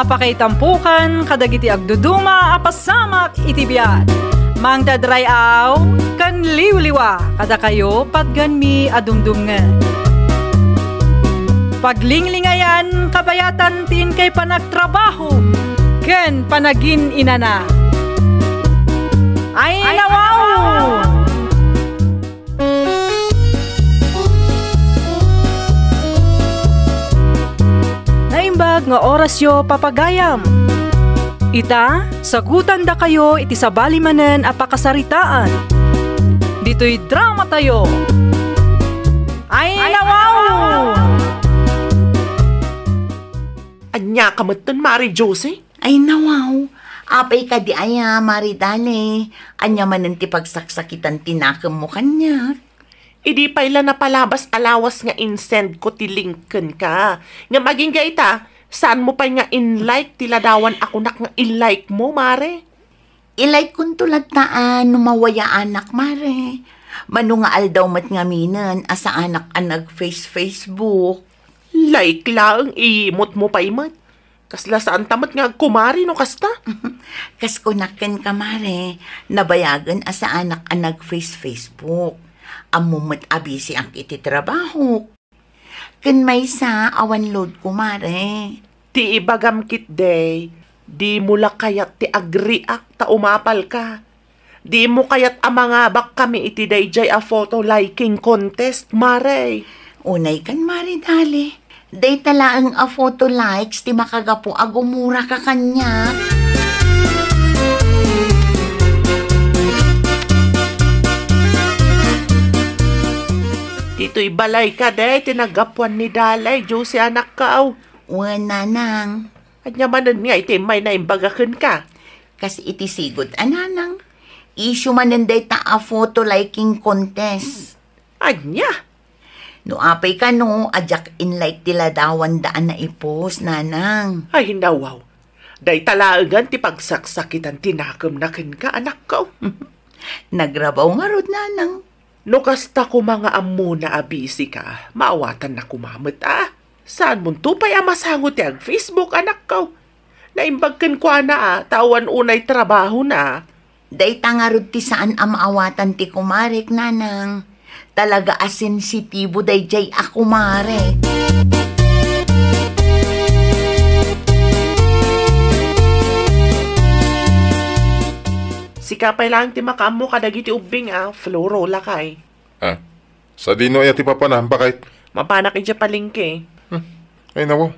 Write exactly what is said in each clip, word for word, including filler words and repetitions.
Pakaitampokan kadagiti agduduma a pasamak iti biag. Mangted ray-aw ken liwliwa kadakayo patganmi a dumdumngen. Paglinglingayan kabayatan ti inkay panagtrabaho ken panagin-inana. Ay, nawaw! Naimbag nga orasyo, papagayam. Ita, sagutandakayo iti sabali manen a pakasaritaan. Ditoy dramatayo. Ay, nawaw! Ania ka metten, Mari Josie? Ay, nawaw. Apay kadi aya, Mari Dale? Ania manen ti pagsaksakitan ti nakemmo kaniak? Idi pay la napalabas a lawas nga insend ko ti link kenka. Ngem agingga ita, saan mo pay nga in-like ti ladawan a kunak nga i-like mo, Mare? I-like konto latta a no mawayaanak, Mare. Mano nga aldaw met ngaminen a saanak a nag-face-Facebook. Like laeng, iyimot mo pay met. Kasla saanta met nga agkumari no kasta? Kas kunak kenka, Mare, nabayagen a saanak a nag-face-Facebook. Ammom met a bisiak iti trabahok. Ken maysa, awan load ko, Mare. Ti ibagam ketdi, dimo la kayat ti agriak ta umapalka. Dimo kayat a mangabakkami iti daydiay a photo liking contest, Mare? Unay kan, Mare Dale. Dayta laeng a photo likes ti makagapu a gumuraka kaniak. Ditoy balayka, day, ti naggapuan ni Dale, Josie, anakko. Wen, nanang. Ania manen nga iti immay naimbag a kenka? Kas iti sigud a nanang, issue manen dayta a photo liking contest. Ania? No apay kano a diak in-like ti ladawanda a naipost, nanang. Ay, nawaw. Dayta laengen ti pagsaksakitan ti nakemna kenka, anakko. Nagrabaw ngarud, nanang. No kasta koma nga ammona a busy ka, maawatanna koma met a. Saanmonto pay a masango ti ag-Facebook, anakko. Naimbag kenkuana a, ta awan unay trabahona. Dayta ngarud ti saan a maawatan ti kumarek, nanang. Talaga a sensitibo daydiay a kumarek. Sika pay laeng ti makaammo kadagiti ubbing a, Floro lakay. Ah, sadino aya ti papana, bakit? Mapanak idiay palengke. Hmm. Ay, nawaw.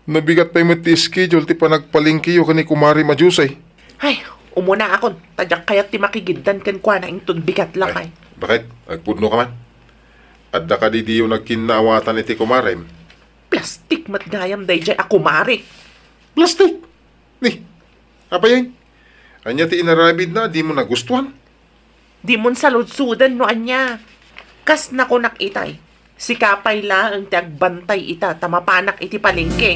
Nabigat pay met ti schedule ti panagpalengkeyo ken ni Kumare Madiusay. Ay, umunaakon, ta diak kayat ti makigiddan kenkuana inton bigat lakay. Ay, bakit? Agpudno ka man. Adda kadi diyo nagkinnaawatan iti kumarem? Plastik met gayam daydiay a kumare. Plastik? Ni, apay? Ania ti inaramidna a dimo nagustuhan? Dimon saludsoden no ania. Kas nakunak itay, sika pay laeng ti agbantay ita ta mapanak iti palengke.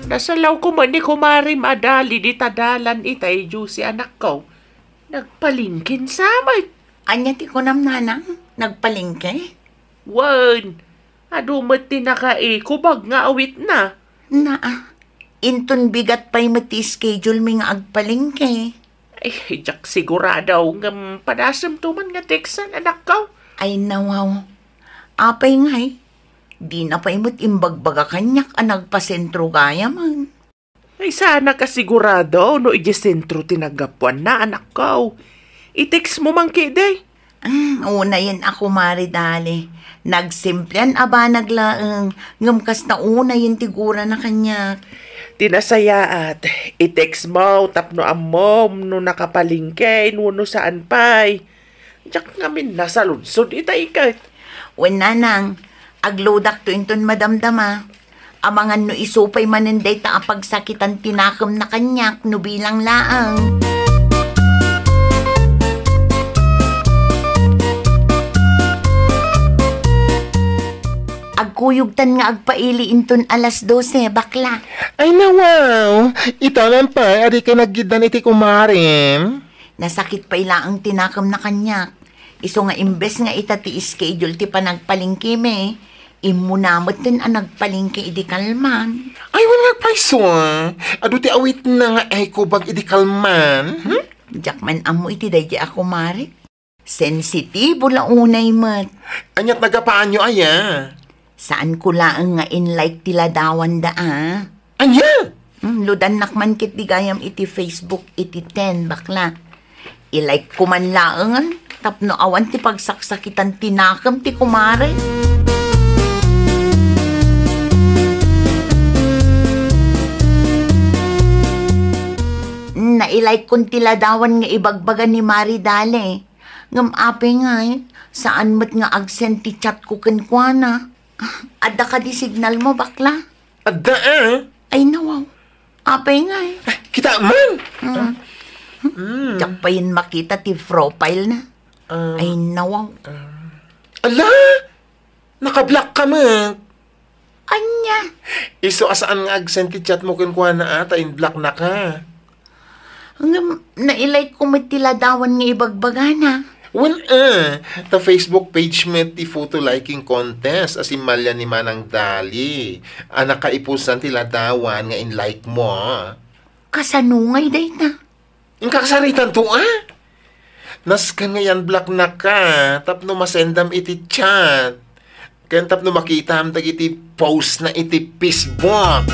Nasalaw koma ni kumarem a dali dita dalan itay, Josie, anakko. Nagpalengken sa met. Ania ti kunam, nanang? Nagpalengke? Wen, adu met ti nakaikubag nga awitna. Naa, inton bigat pay met ti schedule mi nga agpalengke. Ay, diak sigurado, ngem padasemto man nga teksan, anakko. Ay, nawaw. Apay ngay, dina pay met imbagbaga kaniak a nagpasentro gayamen. Ay, saanak a sigurado no idiay sentro ti naggapuanna, anakko. I-text mo man ketdi. Ah, unayen a kumare dali. Nagsemplean a banag laeng, ngem kasta unayen ti gurana kaniak. Ti nasayaat, i-text mo tapno ammom no nakapalengke wenno saan pay. Diak ngamin nasaludsod ita iket. Wen, nanang, agloadakto inton madamdama. Amangan no isu pay manen dayta a pagsakitan ti nakemna kaniak no bilang laeng. Agkuyogtan nga agpaili inton alas dose, bakla. Ay, nawaw! Itanan pay a dikay naggiddan iti kumarem. Nasakit pay laeng ti nakemna kaniak. Isu nga imbes nga ita ti schedule ti panagpalengkemi, immuna metten a nagpalengke idi kalman. Ay, wen nga agpayso, ah. Adu ti awitna nga ekubag idi kalman. Hmm? Diak man ammo iti daydi a kumarek. Sensitibo la unay met. Aniat nagapaanyo aya? Saanko laeng nga in-like ti ladawanda, ah. Ania? Hmm, ludannak man ketdi gayam iti Facebook iti ten, bakla. I-like ko man laengen, tapno awan ti pagsaksakitan ti nakem ti kumare. Nai-like kon ti ladawan nga ibagbaga ni Mari Dale. Ngem apay ngay, saan met nga ag-send ti chat ko kenkuana. Adda kadi signal mo, bakla? Adda, ah. Ay, nawaw. Apay ngay. Ah, kita man. Hmm. Hmm. Diak payen makita ti profile na. Ah. Ay, nawaw. Ah. Ala! Naka-block ka met. Ania? Isu a saan nga ag-send ti chat mo kenkuana, ah, ta in-block na ka. Ngem, nai-like ko met ti ladawan nga ibagbagana. Wen, eh, ta Facebook page met ti photo liking contest a simmalian ni Manang Dali a nakaipusan ti ladawan nga in-like mo. Kasano ngay dayta? Inkakasaritan to, ah? Nasken nga yan-block na ka tapno masendam iti chat. Ken tapno makitam dagiti post na iti Facebook.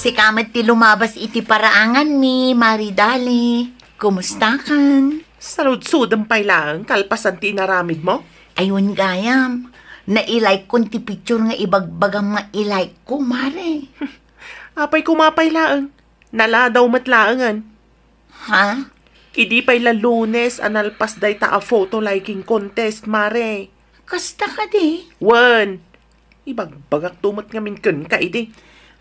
Sika met ti lumabas iti paraangan mi, Mari Dali. Kumustakan? Saludsodem pay laeng kalpasan ti inaramid mo? Ay, wen gayam. Nai-like kon ti picture nga ibagbagam nga i-like ko, Mare. Apay kumapay laeng? Naladaw met laengen. Ha? Idi pay la Lunes a nalpas dayta a photo liking contest, Mare. Kasta kadi? Wen, ibagbagak to met ngamin kenka idi.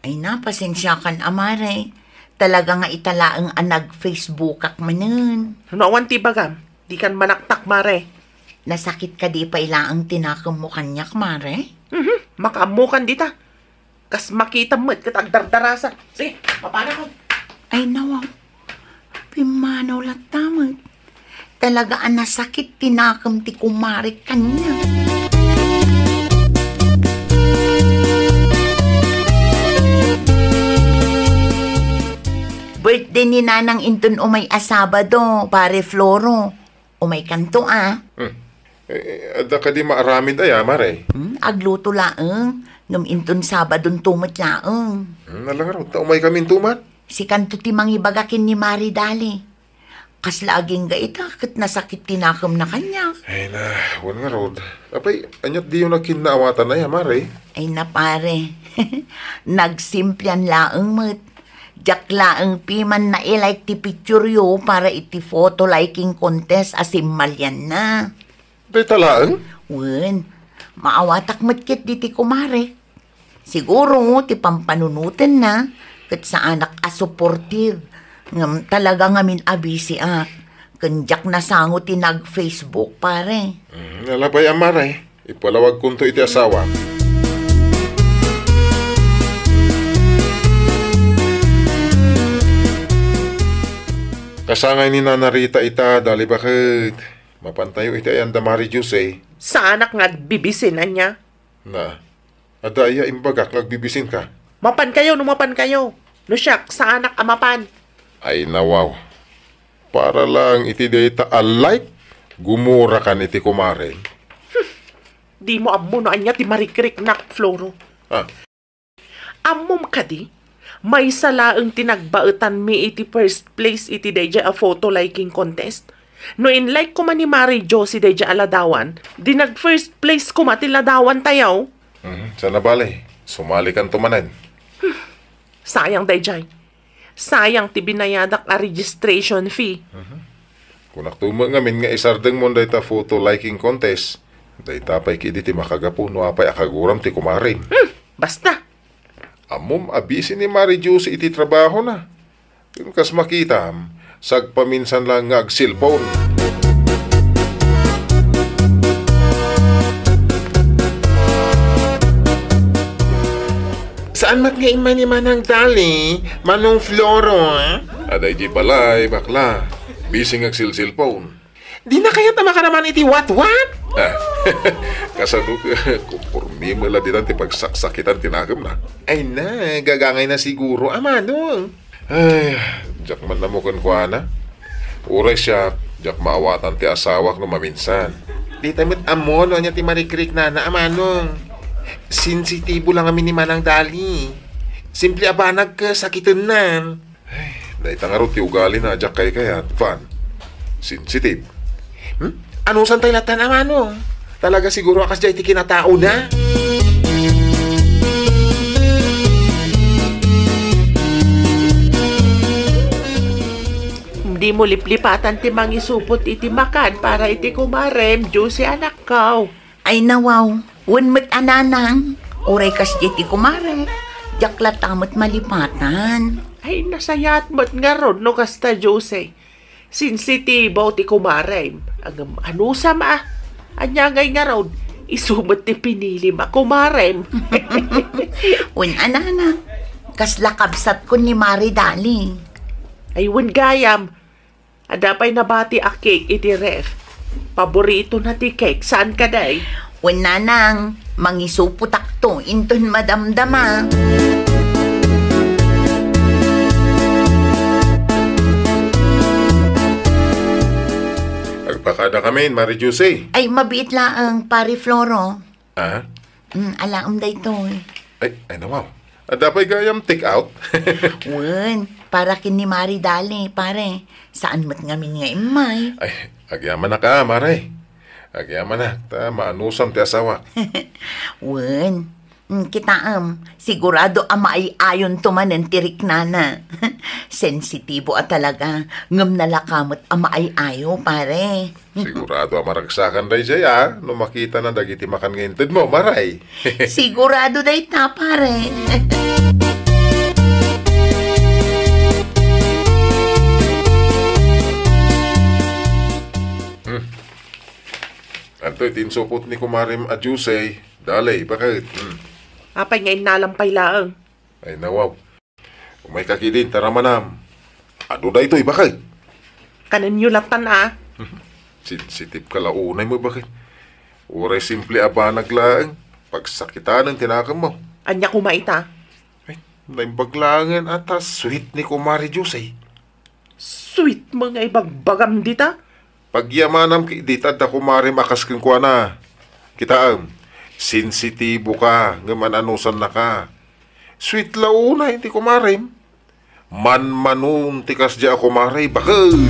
Ay na, pasensiakan a, Mare. Talaga nga ita laeng a nag-Facebookak manen. No awan ti ibagam, dikan manaktak, Mare. Nasakit kadi pay laeng ti nakemmo kaniak, Mare? Mhm, makaammokan dita. Kas makitam met ket agdardarasa. Sige, mapanakon. Ay, nawaw. Pimmanaw latta met. Talaga a nasakit ti nakem ti kumarek kaniak. Birthday ni Nanang inton umay a Sabado, Pare Floro. Umaykanto, a. Hmm. Eh, adda kadi maaramid aya, Mare? Hmm, agluto laeng. Ngem inton Sabadonto met laeng. Hmm, ala ngarud, ta umaykaminto man. Sikanto ti mangibaga ken ni Mari Dali. Kasla agingga ita, ket nasakit ti nakemna kaniak. Ay na, wen ngarud. Apay, aniat diyo nakinnaawatan aya, Mare? Ay na, pare. Nagsimplian laeng met. Diak laeng piman nai-like ti picture yo para iti photo liking contest a simmalianna. Dayta laeng? Wen, maawatak met ketdi ti kumare. Siguro ti pampanunotenna ket saanak a supportive. Ngem talaga ngamin a busy-ak. Ken diak nasango ti nag-Facebook, pare. Mm, ala pay a, Mare. Ipalawagkonto iti asawa. Kasangay ni Nana Rita ita, Dali baket. Mapantayo iti ayan da Mari Jose. Saanak nga agbibisin ania? Na, adda aya imbagak nga agbibisinka? Mapankayo no mapankayo. No siak, saanak a mapan. Ay, nawaw. Para lang iti dayta a like, gumurakan iti kumareng. Dimo ammo no ania ti marikriknak, Floro. Ah. Ammom kadi, maysa laeng ti nagbaetanmi iti first place iti daydiay a photo liking contest. No in-like koma ni Mari Josie daydiay a ladawan, di nag-first place koma ti ladawan tayo. Mhm, sana bale, sumalikanto manen. Sayang daydiay. Sayang ti binayadak a registration fee. Mhm. Kunakto met ngamin nga isardengmon dayta photo liking contest. Dayta pay ketdi ti makagapu no apay a kaguram ti kumarem. Hmm, basta. Ammom a busy ni Mari Josie iti trabahona. Ken kas makitam, sagpaminsan lang nga agselpon. Saan met nga immay ni Manang Dali, Manong Floro, ah? Adda idiay balay, bakla. Busy nga agsilsilpon. Dina kayat a makaraman iti watwat? Ah, kasano, kumpormi met la ditan ti pagsaksakitan ti nakemna. Ay na, gagangayna siguro, a manong. Ay, diak man ammo kenkuana. Uray siak, diak maawatan ti asawak no maminsan. Dita met ammo no ania ti marikriknana, a manong. Sensitibo la ngamin ni Manang Dali. Simple a banag ket sakitennan. Ay, dayta ngarud ti ugalina a diak kaykayat, Van. Sensitive. Hmm? Anusantay lattan, a manong? Talaga siguro a kasdiay ti kinataona. Dimo liplipatan ti mangisupot iti makan para iti kumarem, Josie, anakko. Ay, nawaw. Wen met a, nanang, uray kasdiay ti kumarek, diak latta met malipatan. Ay, nasayaat met ngarud no kasta, Josie. Sensitibo ti kumarem. Ngem anusam a. Ania ngay ngarud, isu met ti pinilim a kumarem. Wen a, nanang, kasla kabsatko ni Mari Dali. Ay, wen gayam, adda pay nabati a cake iti ref. Paboritona ti cake, saan kadi? Wen, nanang, mangisupotakto inton madamdama. Agbakadakamin, Mari Josie. Ay, mabiit laeng, Pare Floro. Ah? Mm, alaem daytoy. Ay, ay, nawaw. Adda pay gayam take out? Wen, para ken ni Mari Dali, pare. Saan met ngamin nga immay. Ay, agyamanak a, Mari. Agyamanak, ta maanusam ti asawak. Wen, mm, kitaem, sigurado a maay-ayonto manen ti riknana. Sensitibo a talaga, ngem nalaka met a maay-ayo, pare. Sigurado a maragsakan daydiay, a, no makitana dagiti makan nga intedmo, Mari. Sigurado dayta, pare. Hmm. Adtoy ti insupot ni kumarem a Josie, Dali, baket. Hmm. Apay nga innalam pay laeng? Ay, nawaw. Umayka ketdin, taramanam. Adu daytoy, baket. Kanenyo lattan a. Sensitibka la unay met, baket. Uray simple a banag laeng, pagsakitanen ti nakemmo. Ania koma ita? Ay, naimbag laengen a ta sweet ni Kumare Josie. Sweet met nga ibagbagam dita. Pagyamanam ketdi ta adda kumarem a kas kenkuana. Kitaem, sensitiboka ngem an-anusannaka. Sweet la unay ti kumarem. Manmanon ti kasdiay a kumare, baket!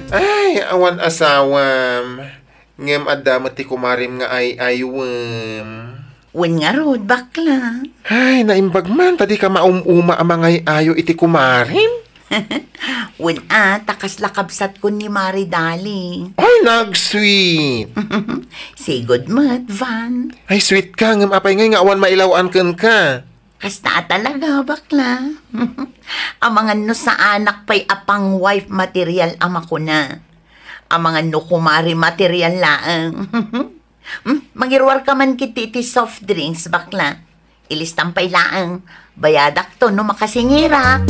Ay, awan asawam. Ngem adda met ti kumarem nga ay-ayuem. Wen ngarud, bakla. Ay, naimbag man ta dika maum-uma a mangay-ayo iti kumarem. Wen a, ta kasla kabsatkon ni Mari Dali. Ay, nag-sweet! Sigud met, Van. Ay, sweet ka, ngem apay ngay nga awan mailaw-an kenka? Kasta a talaga, bakla. Amangan no saanak pay a pang-wife material a makuna. Amangan no kumare material laeng. Hmm, mangiruarka man ketdi iti soft drinks, bakla. Ilistam pay laeng. Bayadakto no makasingirak.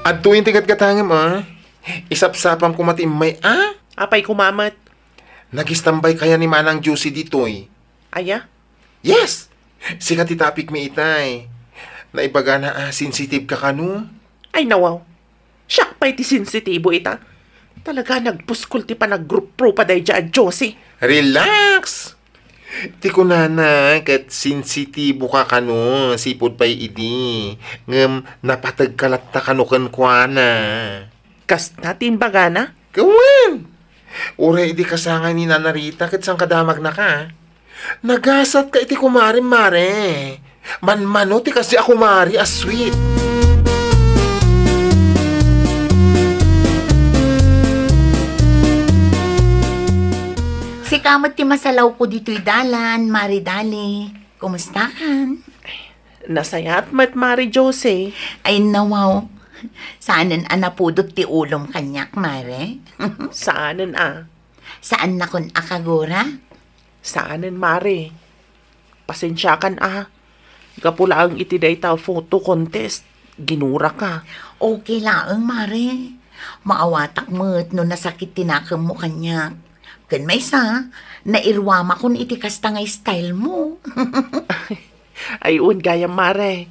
Adtoyen ti gatgatangem, a. Isapsapam koma ti immay, a. Apay koma met? Nag-istambay kaya ni Manang Josie ditoy? Aya? Yes! Sika ti topic mi itay. Naibagana a sensitive ka kano? Ay, nawaw. Siak pay ti sensitibo ita. Talaga nagpuskol ti panagrupropa daydiay a Josie. Relax! Ti kunana ket sensitibo ka kano, sipud pay idi. Ngem napateg ka latta kano kenkuana. Kasta ti imbagana? Wen! Uray idi kasangay ni Nana Rita ket sangkadamagnaka. Nagasatka iti kumarem, Mare. Manmano ti kasdi a kumare a sweet. Sika met ti masalawko ditoy dalan, Mare Dali. Kumustakan? Nasayaat met, Mare Josie. Ay, nawaw. Saanen a napudot ti ulom kaniak, Mare? Saanen a. Saannakon a kagura? Saanen, Mare. Pasensiakan a. Gapu laeng iti dayta photo contest, ginuraka. Okay laeng, Mare. Maawatak met no nasakit ti nakemmo kaniak. Ken maysa, nairuamakon iti kasta nga style mo. Ay, wen gayam, Mare.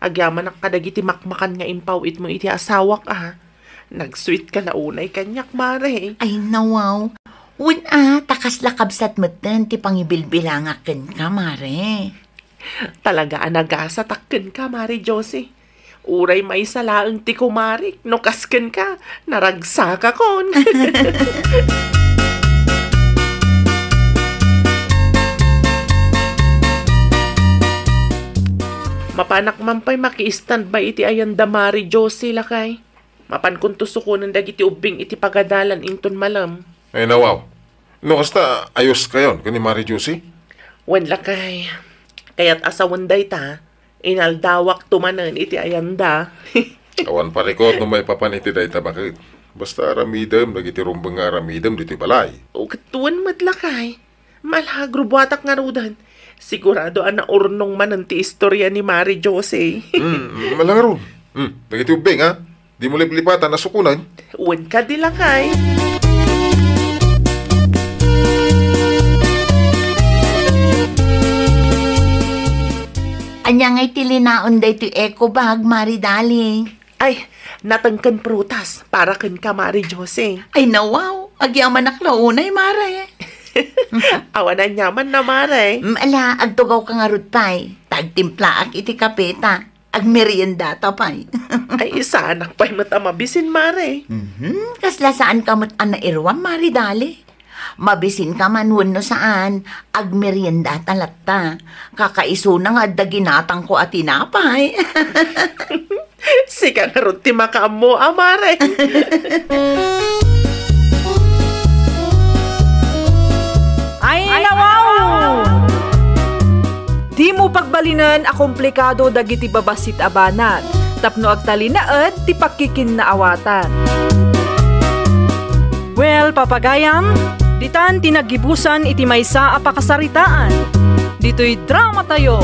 Agyamanak kadagiti makmakan nga impaw-itmo iti asawak a. Nag-sweet ka la unay kaniak, Mare. Ay, nawaw. Wen a, ta kasla kabsat metten ti pangibilbilangak kenka, Mare. Talaga a nagasatak kenka, Mare Josie. Uray maysa laeng ti kumarik, no kas kenka, naragsakakon. Mapanak man pay maki-standby iti ayanda, Mare Josie, lakay. Mapankonto sukonen dagiti ubbing iti pagadalan inton malem. Ay, nawaw. No kasta, ayos kayon ken ni Mare Josie? Wen, lakay. Kayat a sawen dayta, inaldawakto manen iti ayanda. Awan parikot no maipapan iti dayta baket. Basta aramidem dagiti rumbeng nga aramidem ditoy balay. O, ket wen met, lakay. Malagro buatak ngaruden. Sigurado a naurnong manen ti istoria ni Mare Josie. Hmm, malangaron. Hmm, dagiti ubbing, ha? Dimo liplipatan a sukonen. Wen kadi, lakay. Ania ngay ti linaon daytoy eco bag, Mare Dali? Ay, natengken prutas para kenka, Mare Josie. Ay, nawaw. Agyamanak la unay, Mare. Awan aniamanna, Mare. Mm, ala, agtugawka ngarud pay. Ta agtimplaak iti kapeta. Agmeriendata pay. Ay, saanak pay met a mabisin, Mare. Mhm, kasla saanka met a nairuam, Mare Dali. Mabisinka man wenno saan, agmeriendata latta. Kakaisuna nga adda ginatangko a tinapay. Sika ngarud ti makaammo a, Mare. Ay, nawaw! Dimo pagbalinen a komplikado dagiti babassit a banag tapno agtalinaed ti pakkikinnaawatan. Well, papagayam, ditan ti naggibusan iti maysa a pakasaritaan ditoy dramatayo.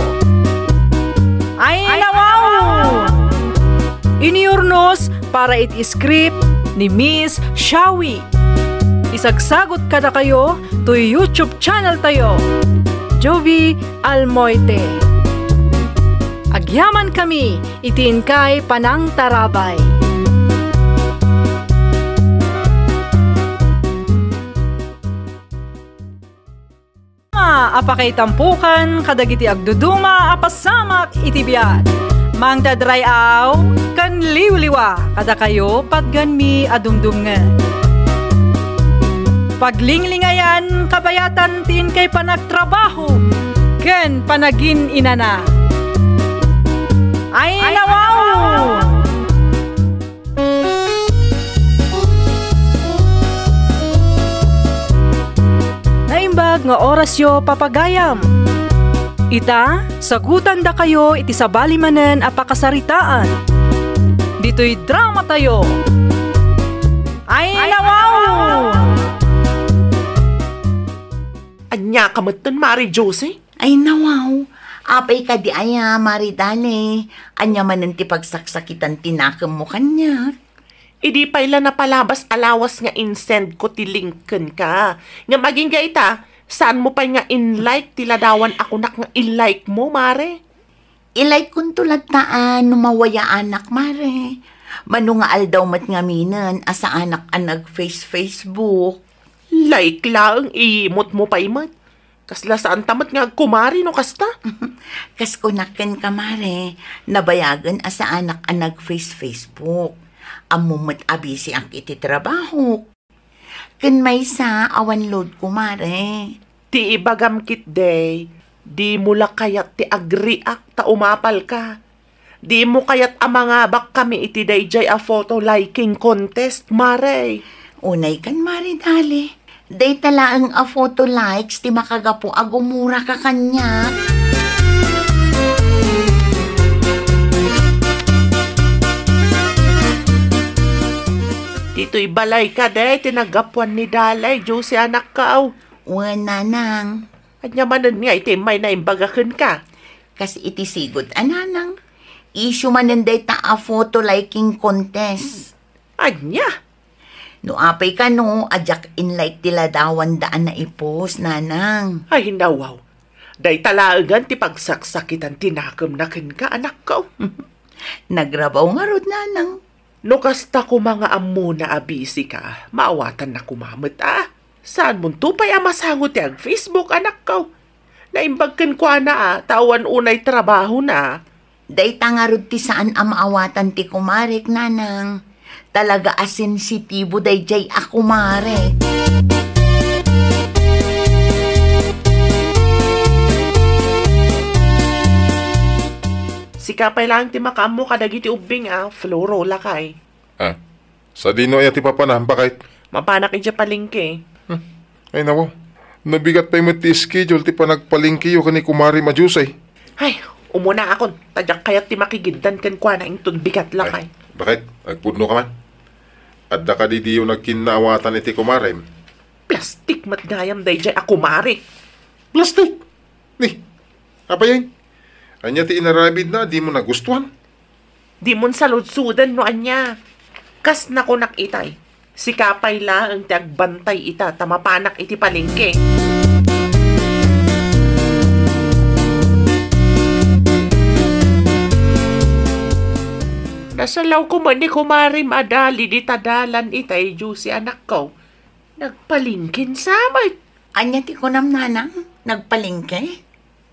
Ay, nawaw! Iniurnos para iti script ni Miss Shawi. Isagsagot kadakayo toy YouTube channel tayo, Jovi Almoite. Agyaman kami iti inkay panangtarabay. A pakaitampokan kadagiti agduduma a pasamak iti biag. Mangted ray-aw ken liwliwa kadakayo patgenmi a dumdumngen. Paglinglingayan kabayatan ti inkay panagtrabaho ken panagin-inana. Ay, nawaw! Naimbag nga orasyo, papagayam. Ita, sagutandakayo iti sabali manen a pakasaritaan ditoy dramatayo. Ay, nawaw! Ania ka metten, Mare Josie? Ay, nawaw. Apay kadi aya, Mare Dali? Ania manen ti pagsaksakitan ti nakemmo kaniak? Idi pay la napalabas a lawas nga insend ko ti link kenka. Ngem agingga ita, saan mo pay nga in-like ti ladawan a kunak nga i-like mo, Mare? I-like konto latta a no mawayaanak, Mare. Mano nga aldaw met ngaminen a saanak a nag-face-Facebook. Like laeng, iyimot mo pay met. Kasla saanta met nga agkumari no kasta? Kas kunak kenka, Mare, nabayagen a saanak a nag-face-Facebook. Ammom met a bisiak iti trabahok. Ken maysa, awan load ko, Mare. Ti ibagam ketdi, dimo la kayat ti agriak ta umapalka. Dimo kayat a mangabakkami iti daydiay a photo liking contest, Mare? Unay kan, Mare Dali. Dayta laeng a photo likes ti makagapu a gumuraka kaniak. Toy balay kadi ti naggapuan ni Dali, Josie, anakko. Wen, nanang. Ania manen nga iti immayna imbaga kenka? Kas iti sigud a, nanang. Issue manen dayta a photo liking contest. Ania? No apay kano a diak in-like ti ladawanda a naipost, nanang. Ay, nawaw. Dayta laengen ti pagsaksakitan ti nakemna kenka, anakko. Nagrabaw ngarud, nanang. No kasta koma nga ammona a busy ka, maawatanna koma met a. Saanmonto pay a masango ti ag-Facebook, anakko. Naimbag kenkuana a, ta awan unay trabahona. Dayta ngarud ti saan a maawatan ti kumarek, nanang. Talaga a sensitibo daydiay a kumarek. Sika pay laeng ti makaammo kadagiti ubbing a, Floro, lakay. Ah, sadino aya ti papana, baket? Mapanak idiay palengke. Hmm. Ay, nawaw. Nabigat pay met ti schedule ti panagpalengkeyo ken ni Kumare Madiusay. Ay, umunaakon, ta diak kayat ti makigiddan kenkuana inton bigat, lakay. Ay, baket? Agpudno ka man. Adda kadi diyo nagkinnaawatan iti kumarem? Plastik met gayam daydiay a kumare. Plastik? Ni, apay? Ania ti inaramidna a dimo nagustuan? Dimon saludsoden no ania. Kas nakunak itay, sika pay laeng ti agbantay ita ta mapanak iti palengke. Nasalaw koma ni kumarem a Dali dita dalan itay, Josie, anakko. Nagpalengken sa met. Ania ti kunam, nanang? Nagpalengke?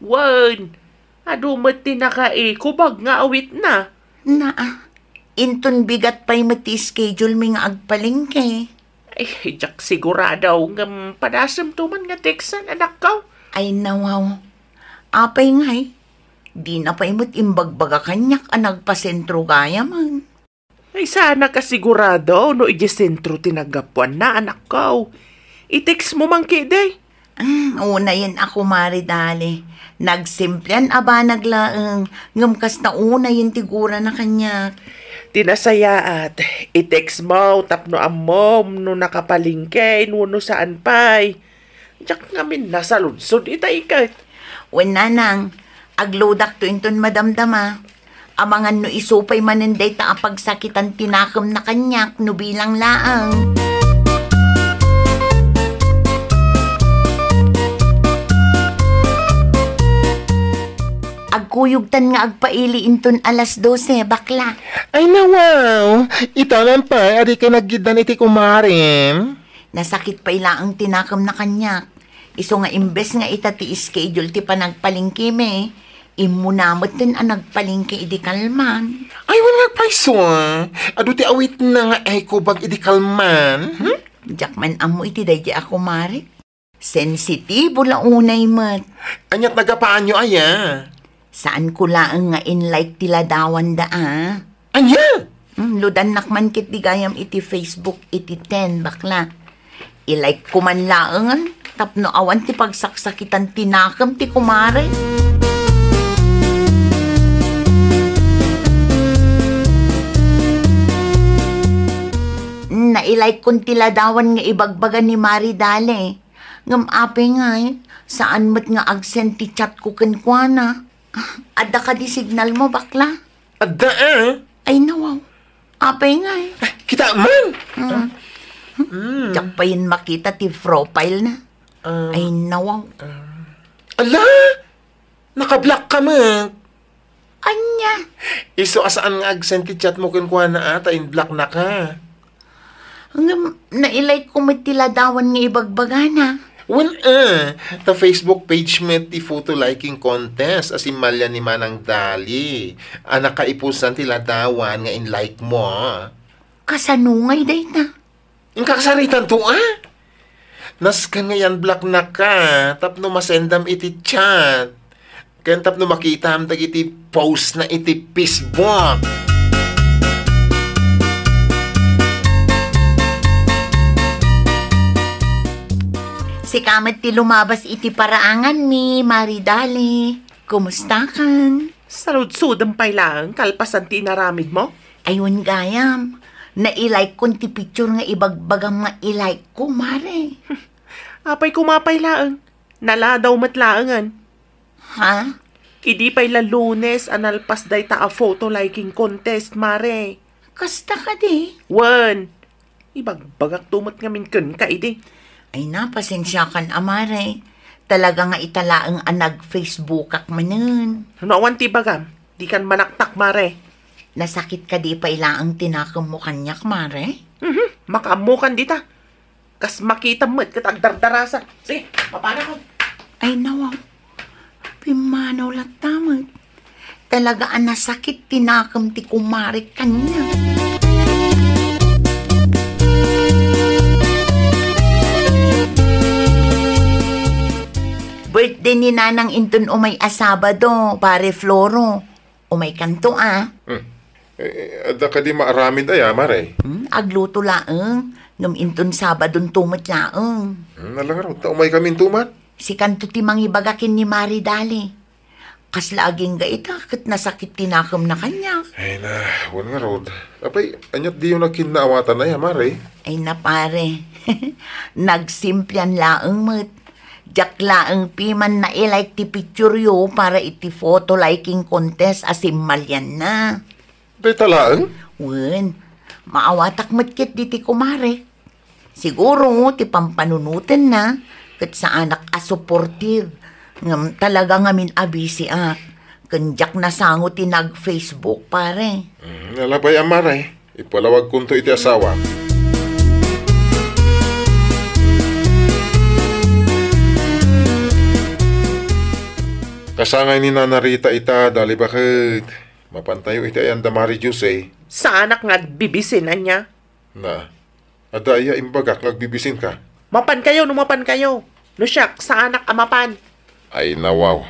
Wen, adu met ti naka-eco bag nga awitna. Naa, inton bigat pay met ti schedule mi nga agpalengke. Ay, diak sigurado ngem padasemto man nga teksan, anakko. Ay, nawaw. Apay ngay? Dina pay met imbagbaga kaniak a nagpasentro gayamen. Ay, saanak a sigurado no idiay sentro ti naggapuanna, anakko. I-text mo man ketdi. Mm, unayen a, Kumare Dali. Nagsemplean a banag laeng, ngem kasta unayen ti gurana kaniak. Ti nasayaat, i-text mo tapno ammom no nakapalengke wenno saan pay. Diak ngamin nasaludsod itay ket. Wen, nanang, agluodakto inton madamdama. Amangan no isu pay manen dayta a pagsakitan ti nakemna kaniak no bilang laeng. Agkuyogtan nga agpaili inton alas dose, bakla. Ay, nawaw! Itaman pay a dikay naggiddan iti kumarem. Nasakit pay laeng ti nakemna kaniak. Isu nga imbes nga ita ti schedule ti panagpalengkemi, immuna metten a nagpalengke idi kalman. Ay, wen nga agpayso, ah. Adu ti awitna nga eco bag idi kalman, hmm? Diak man ammo iti daydiay a kumarek. Sensitibo la unay met. Ania't nagapaanyo aya? Saanko laeng nga in-like ti ladawanda, a. Ania? Hmm, ludannak man ketdi gayam iti Facebook iti ten, bakla. I-like ko man laengen tapno awan ti pagsaksakitan ti nakem ti kumare. Nai-like kon ti ladawan nga ibagbaga ni Mari Dale. Ngem apay ngay, saan met nga ag-send ti chat ko kenkuana. Adda kadi signal mo, bakla? Adda, ah. Ay, nawaw. Apay ngay? Ah, kita man. Hmm. Hmm. Diak payen makita ti profile na. Ah. Ay, nawaw. Ah. Ala! Naka-block ka met. Ania? Isu a saan nga ag-send ti chat mo kenkuana, a, ta in-block na ka. Ngem, nai-like ko met ti ladawan nga ibagbagana. Wen, a, ta Facebook page met ti photo liking contest a simmalia ni Manang Dali a nakaipusan ti ladawan nga in-like mo. Kasano ngay dayta? Inkakasaritan to, a? Nasken nga yan-block na ka tapno masendam iti chat. Ken tapno makitam dagiti post na iti Facebook. Sika met ti lumabas iti paraanganmi, Mari Dali. Kumustakan? Saludsodem pay laeng kalpasan ti inaramid mo? Ay, wen gayam. Nailike kon ti picture nga ibagbagam nga ilike ko, Mare. Apay kumapay laeng? Naladaw met laengen. Ha? Idi pay la Lunes a nalpas dayta a photo liking contest, Mare. Kasta kadi? Wen, ibagbagakto met ngamin kenka idi. Ay na, pasensiakan a, Mare. Talaga nga ita laeng a nag-Facebookak manen. No awan ti ibagam, dikan manaktak, Mare. Nasakit kadi pay laeng ti nakemmo kaniak, Mare? Mhm, makaammokan dita. Kas makitam met ket agdardarasa. Sige, mapanakon. Ay, nawaw. Pimmanaw latta met. Talaga a nasakit ti nakem ti kumarek kaniak. Birthday ni Nanang inton umay a Sabado, Pare Floro. Umaykanto, a. Hmm. Eh, adda kadi maaramid aya, Mare? Hmm, agluto laeng. Ngem inton Sabadonto met laeng. Hmm, ala ngarud, ta umaykaminto man. Sikanto ti mangibaga ken ni Mare Dali. Kasla agingga ita ket nasakit ti nakemna kaniak. Ay na, wen ngarud. Apay, aniat diyo nagkinnaawatan aya, Mare? Ay na, Pare. Nagsimplian laeng met. Diak laeng piman nailike ti picture yo para iti photo liking contest a simmalianna. Dayta laeng? Wen, maawatak met ket diti kumare. Siguro ti pampanunotenna ket saanak a supportive. Ngem talaga ngamin a busy-ak. Ken diak nasango ti nag-Facebook, pare. Mm, ala pay a, Mare. Ipalawagkonto iti asawam. Kasangay ni Nana Rita ita, Dali, baket. Mapantayo iti ayan da Mare Jose. Saanak nga agbibisin ania? Na, adda aya imbagak nga agbibisinka? Mapankayo no mapankayo. No siak, saanak a mapan. Ay, nawaw.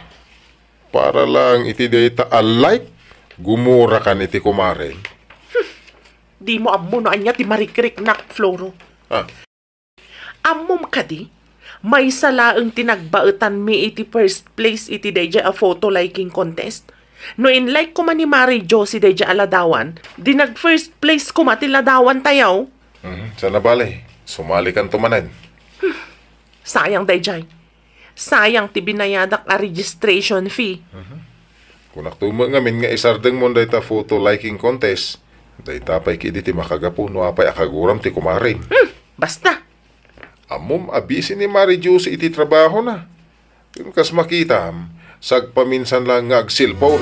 Para lang iti dayta a like, gumurakan iti kumarem. Dimo ammo no ania ti marikriknak, Floro. Ah. Ammom kadi, maysa laeng ti nagbaetanmi iti first place iti daydiay a photo liking contest. No in-like koma ni Mare Josie daydiay a ladawan, di nag-first place koma ti ladawantayo. Mhm, sana bale, sumalikanto manen. Sayang daydiay. Sayang ti binayadak a registration fee. Mhm. Kunakto met ngamin nga isardengmon dayta photo liking contest. Dayta pay ketdi ti makagapu no apay a kaguram ti kumarem. Hmm, basta. Ammom a busy ni Mare Josie iti trabahona. Ken kas makitam, sagpaminsan lang nga agselpon.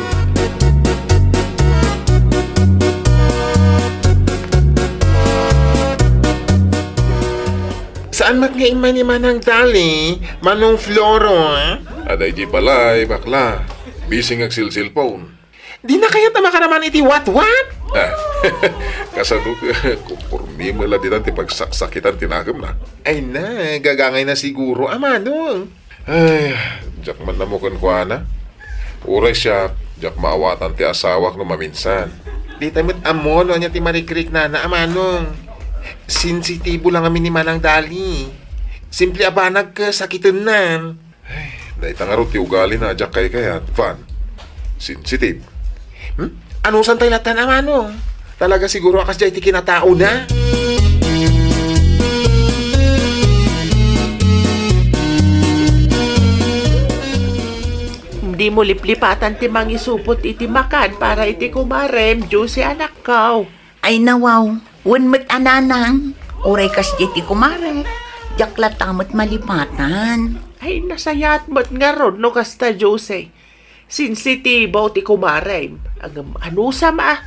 Saan met nga immay ni Manang Dali, Manong Floro, ah? Adda idiay balay, bakla. Busy nga agselselpon. Dina kayat a makaraman iti watwat? Ah, kasano, kompormi met la ditan ti pagsaksakitan ti nakemna. Ay na, gagangayna siguro, a manong. Ay, diak man ammo kenkuana. Uray siak, diak maawatan ti asawak no maminsan. Dita met ammo no ania ti marikriknana a manong. Sensitibo lang amin ni Manang Dali. Simple a banag ket sakitennan. Ay, dayta ngarud ti ugalina a diak kaykayat, Van. Sensitive. Hmm? Anusantay lattan a manong? Talaga siguro a kasdiay ti kinataona. Dimo liplipatan ti mangisupot iti makan para iti kumarem, Josie, anakko. Ay, nawaw. Wen met a, nanang. Uray kasdiay ti kumare. Diak latta met malipatan. Ay, nasayaat met ngarud no kasta, Josie. Sensitibo ti kumarem. Ngem anusam a.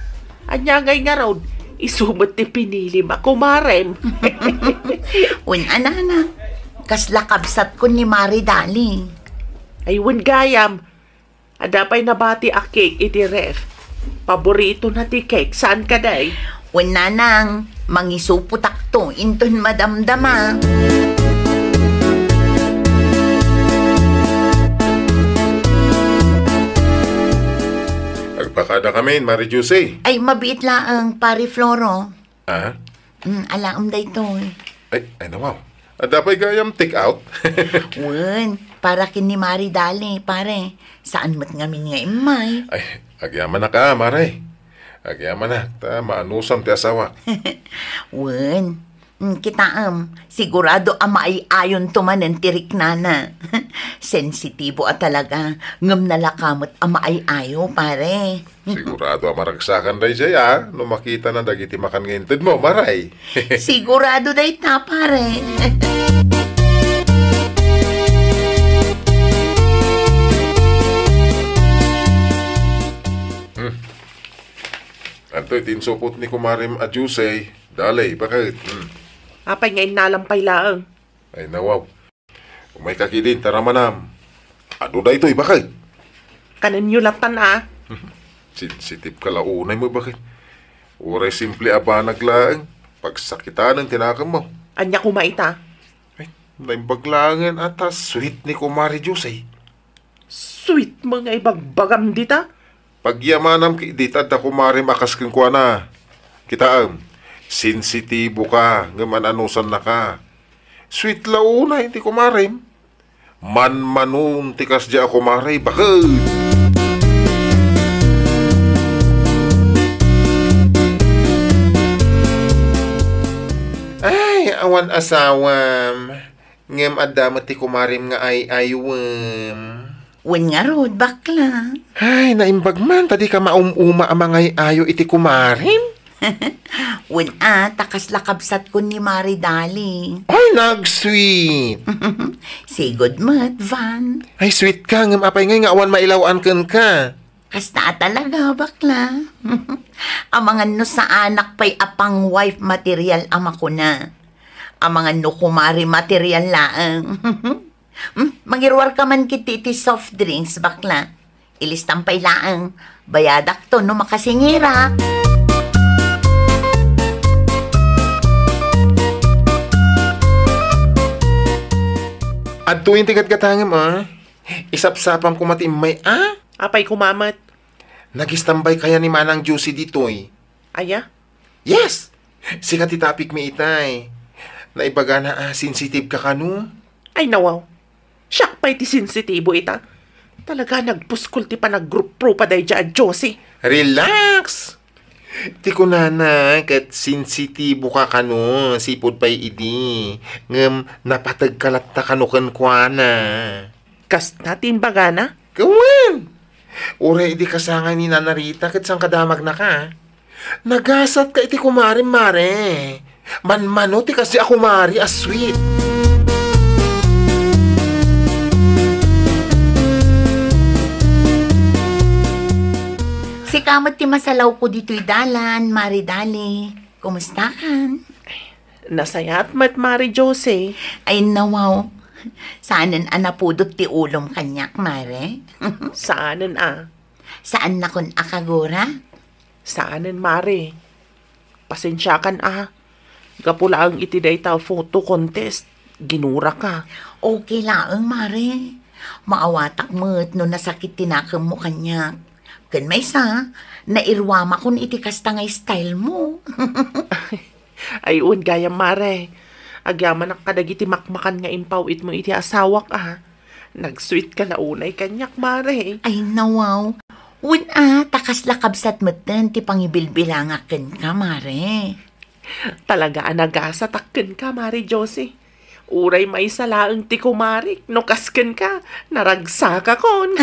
Ania ngay ngarud, isu met ti pinilim a kumarem. Wen a, nanang, kasla kabsatkon ni Mare Dali. Ay, wen gayam, adda pay nabati a cake iti ref. Paboritona ti cake, saan kadi? Wen, nanang, mangisupotakto inton madamdama. Agbakadakamin, Mare Josie. Ay, mabiit laeng, Pare Floro. Ah? Mm, alaem daytoy. Ay, ay, nawaw. Adda pay gayam take out? Wen, para ken ni Mare Dali, pare. Saan met ngamin nga immay? Ay, agyamanak a, Mare. Agyamanak, ta maanusam ti asawak. Wen, mm, kitaem, sigurado a maay-ayonto manen ti riknana. Sensitibo a talaga, ngem nalaka met a maay-ayo, pare. Sigurado a maragsakan daydiay, a, no makitana dagiti makan nga intedmo, Mare. Sigurado dayta, pare. Hmm. Adtoy ti insupot ni kumarem a juice, eh. Dali, bakit? Hmm. Apay nga innalam pay laeng? Ay, nawaw. Umayka ketdin, taramanam. Adu daytoy, bakit? Kanenyo latan, a. Sensitive ka la unay mo, bakit? Uray simple a banag laeng, pagsakitanen ti nakemmo. Ania koma ita? Ay, naimbag laengen a ta sweet ni Kumare Juice. Sweet mo nga ibagbagam dita? Pagyamanam ketdi ta adda kumarem a kas kenkuana. Kitaem, sensitibo ka, ngem an-anusannaka. Sweet la unay ti kumarem. Manmanon ti kasdiay a kumare, bakit? Ay, awan asawam. Ngem adda met ti kumarem nga ay-ayuem. Wen ngarud, bakla. Ay, naimbag man ta dika maum-uma a mangay-ayo iti kumarem? Wen a, ta kasla kabsatkon ni Mare Dali. Ay, nag-sweet. Sigud met, Van. Ay, sweet ka, ngem apay ngay nga awan mailaw-an kenka? Kasta a talaga, bakla. Amangan no saanak pay a pang-wife material a makuna. Amangan no kumare material laeng. Hmm, mangiruarka man ketdi iti soft drinks, bakla. Ilistam pay laeng. Bayadakto no makasingirak. Adtoyen ti gatgatangem, a. Isapsapam koma ti immay, a. Apay koma met? Nag-istambay kaya ni Manang Josie ditoy? Aya? Yes! Sika ti topic mi itay. Naibagana a sensitive ka kano? Ay, nawaw. Siak pay ti sensitibo ita. Talaga nagpuskol ti panagrupropa daydiay a Josie. Relax! Ti kunana ket sensitibo ka kano, sipud pay idi. Ngem napateg ka latta kano kenkuana. Kasta ti imbagana? Wen! Uray idi kasangay ni Nana Rita ket sangkadamagnaka. Nagasatka iti kumarem, Mare. Manmano ti kasdi a kumare a sweet. Sika met ti masalawko ditoy dalan, Mare Dali. Kumustakan? Nasayaat met, Mare Josie. Ay, nawaw. Saanen a napudot ti ulom kaniak, Mare. Saanen a. Saannakon a kagura? Saanen, Mare. Pasensiakan a. Gapu laeng iti dayta photo contest, ginuraka. Okay laeng, Mare. Maawatak met no nasakit ti nakemmo kaniak. Ken maysa, nairuamakon iti kasta nga style mo. Ay, wen gayam, Mare. Agyamanak kadagiti makmakan nga impaw-itmo iti asawak, a. Nag-sweet ka la unay kaniak, Mare. Ay, nawaw. Wen a, ta kasla kabsat metten ti pangibilbilangak kenka, Mare. Talaga a nagasatak kenka, Mare Josie. Uray maysa laeng ti kumarik, no kas kenka, naragsakakon.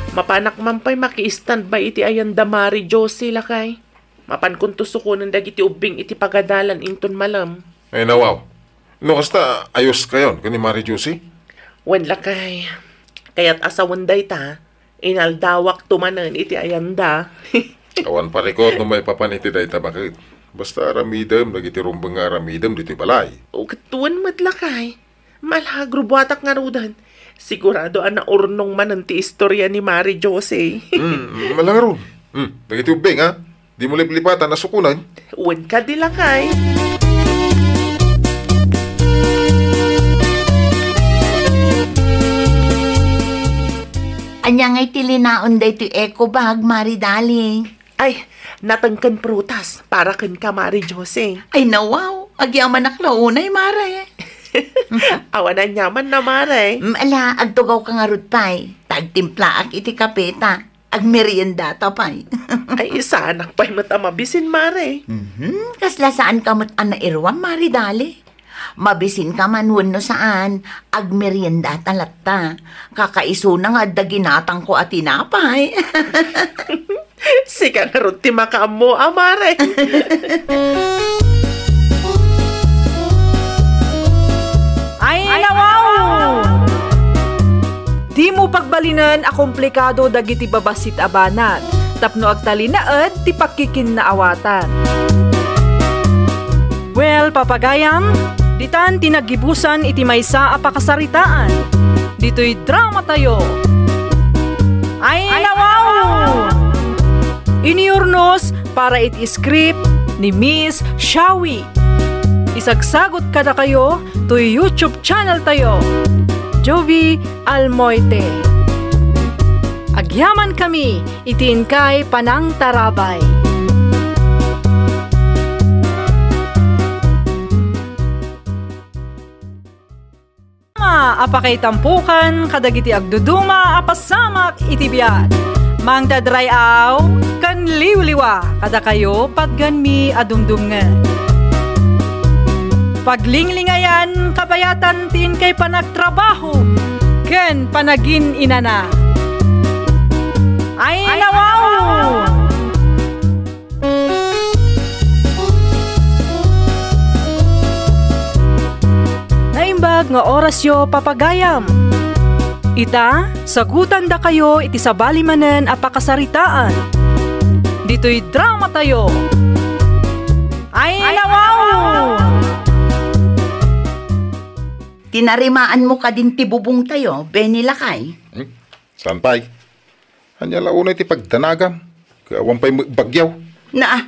Mapanak man pay maki-standby iti ayanda, Mare Josie, lakay. Mapankonto sukonen dagiti ubbing iti pagadalan inton malem. Ay, nawaw. No kasta, ayos kayon ken ni Mare Josie? Wen, lakay. Kayat a sawen dayta, inaldawakto manen iti ayanda. Awan parikot no maipapan iti dayta, baket. Basta aramidem dagiti rumbeng nga aramidem ditoy balay. O, ket wen met, lakay. Malagro buatak ngaruden. Sigurado a naurnong manen ti istorya ni Mare Josie. Hmm, mala ngarud. Hmm, dagiti ubbing, ha? Dimo liplipatan a sukonen. Wen kadi, lakay. Ania ngay ti linaon daytoy eco bag, Mare Dali? Ay, nateng ken prutas para kenka, Mare Josie. Ay, nawaw. Agyamanak la unay, Mare. Awan aniamanna, Mare. Mm, ala, agtugawka ngarud pay. Ta agtimplaak iti kape ta agmeriendata pay. Ay, saanak pay met a mabisin, Mare. Mhm, kasla saanka met a nairuam, Mare Dali. Mabisinka man wenno saan, agmeriendata latta. Kakaisuna nga adda ginatangko a tinapay. Sika ngarud ti makaammo, a, Mare. Ay, nawaw! Dimo pagbalinen a komplikado dagiti babassit a banag tapno agtalinaed ti pakkikinnaawatan. Well, papagayam, ditan ti naggibusan iti maysa a pakasaritaan. Ditoy dramatayo. Ay, nawaw! Iniurnos para iti script ni Miss Shawi. Isagsagot kadakayo toy YouTube channel tayo, Jovi Almoite. Agyaman kami iti inkay panangtarabay. A pakaitampokan kadagiti agduduma a pasamak iti biag. Mangted ray-aw ken liwliwa kadakayo patgenmi a dumdumngeg. Paglinglingayan kabayatan ti inkay panagtrabaho ken panagin-inana. Ay, nawaw! Naimbag nga orasyo, papagayam. Ita, sagutandakayo iti sabali manen a pakasaritaan. Ditoy dramatayo. Ay, nawaw! Tinarimaanmo kadin ti bubongtayo, Benny lakay? Hmm? Saan pay? Ania la unay ti pagdanagam? Ket awan pay met bagyo. Naa,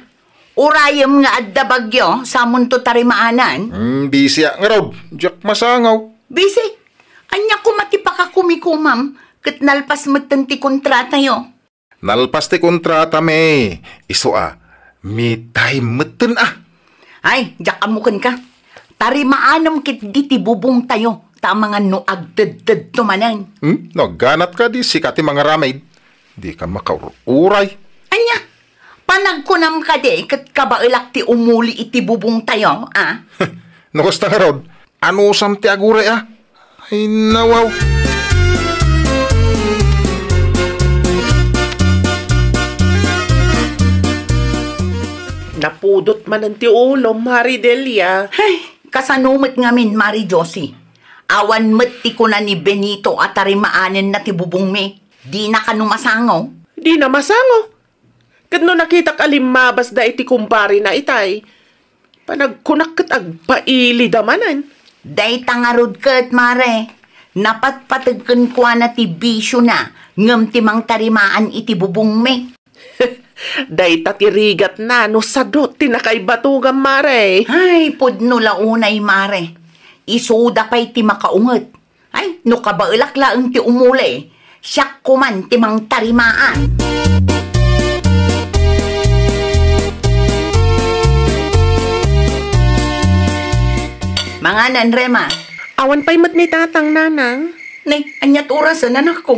urayem nga adda bagyo, samonto tarimaanan. Hmm, bisiak ngarud. Diak masangaw. Bisi? Ania koma ti pakakumikomam, ket nalpas metten ti kontratayo? Nalpas ti kontratami. Isu a, me time metten a. Ay, diak ammo kenka. Tarimaanem ketdi ti bubongtayo, ta amangan no agtedtedto manen. Hmm? No agganatka, di sika ti mangaramid. Dika makaur-uray. Ania? Panagkunam kadi ket kabaelak ti umuli iti bubongtayo, a? No kasta ngarud, anusam ti aguray a? Ay, nawaw. Napudot manen ti ulom, Mari Delia. Ay, kasano met ngamin, Mari Josie? Awan met ti kuna ni Benito a tarimaanenna ti bubongmi. Dina kano masango? Dina masango? Ket no nakitak a limmabasda iti kumparena itay, panagkunak ket agpailida manen. Dayta ngarud ket, Mare, napatpateg kenkuana ti bisiona ngem ti mangtarimaan iti bubongmi. Dayta ti rigatna no sadot ti nakaibatogam, Mare. Ay, pudno la unay, Mare. Isuda pay ti makaunget. Ay, no kabaelak laeng ti umuli, siak koman ti mangtarimaan. Manganan, Rema. Awan pay met ni Tatang, Nanang. Ne, aniat orasen, anakko?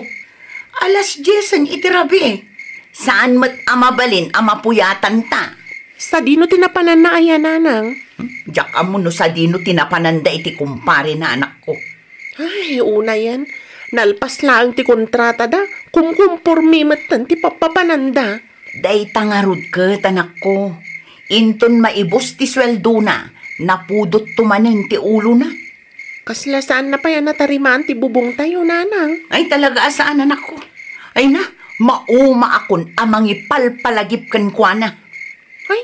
Alas diesen iti rabii. Saan met a mabalin a mapuyatanta. Sadino ti napananna aya, Nanang? Hmm? Diak ammo no sadino ti napananda iti kumparena, anakko. Ay, unayen, nalpas laeng ti kontratada, kumkumpormi metten ti pappapananda. Dayta ngarud ket, anakko. Inton maibus ti sueldona, napudotto manen ti ulona. Kasla saanna pay a natarimaan ti bubongtayo, Nanang? Ay, talaga a saan, anakko. Ay na, maumaakon a mangipalpalagip kenkuana. Ay,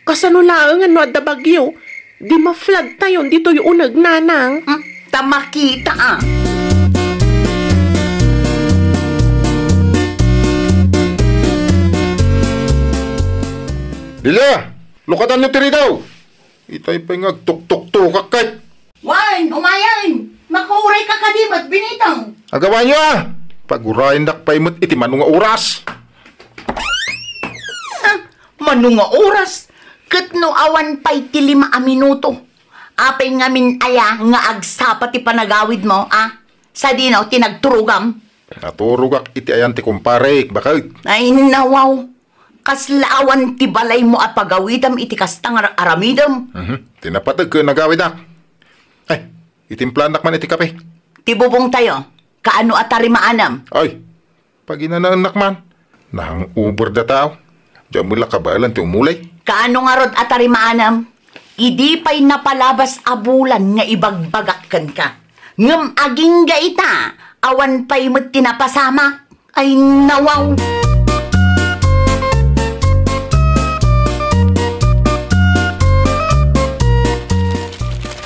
kasano laengen no adda bagyo? Di maflagtayon ditoy uneg, Nanang. Hmm, ta makita a. Delia, lukatanyo ti rigaw! Itay pay nga agtuktuktukak ket. Wen, umayen! Makuray ka kadi met, Benito! Agawanyo a! Pagurayendak pay met iti mano nga oras. Ah, mano nga oras? Ket no awan pay ti lima a minuto, Apay ngamin aya nga agsapa ti panagawidmo, a? Sadino ti nagturogam? Naturogak iti ayan ti kumparek, baket. Ay, nawaw. Kasla awan ti balaymo a pagawidam iti kasta nga aramidem. Mhm. Ti napateg ket nagawidak. Ay, itimplanak man iti kape. Ti bubongtayo, kaano a tarimaanam? Ay, paginanaennak man. Nahang-over da tao. Diak met la kabaelan ti umulay. Kaano ngarud a tarimaanam? Idi pay napalabas a bulan nga ibagbagak kenka. Ngem agingga ita, awan pay met ti napasamak. Ay, nawaw.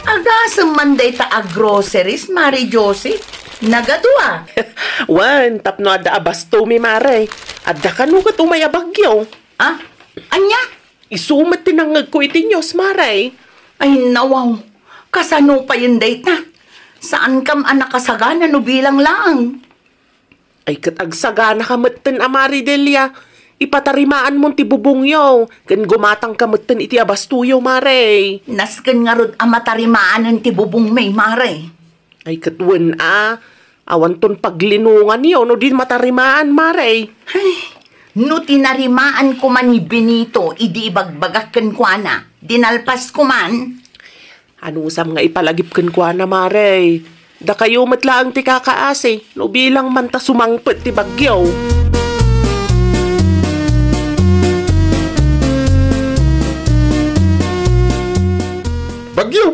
Agasem man dayta a groceries, Mare Josie. Nagadua. Wen, tapno adda a bastomi, Mare. Adda kano ket umay a bagyo. Ah? Ania? Isu met ti nangngegko iti news, Mare. Ay, nawaw. Kasano payen dayta? Saankam a nakasagana no bilang laeng? Ay, ket agsaganaka metten a, Mare Delia. Ipatarimaanmon ti bubongyo, ken gumatangka metten iti abastoyo, Mare. Nasken ngarud a matarimaanen ti bubongmi, Mare. Ay, ket wen a, awanton paglinonganyo no di matarimaan, Mare. Ay, no tinarimaanko man ni Benito idi ibagbagak kenkuana, dinalpasko man. Anusam nga ipalagip kenkuana, Mare? Dakayo met laeng ti kakaasi, no bilang man ta sumangpet ti bagyo. Bagyo?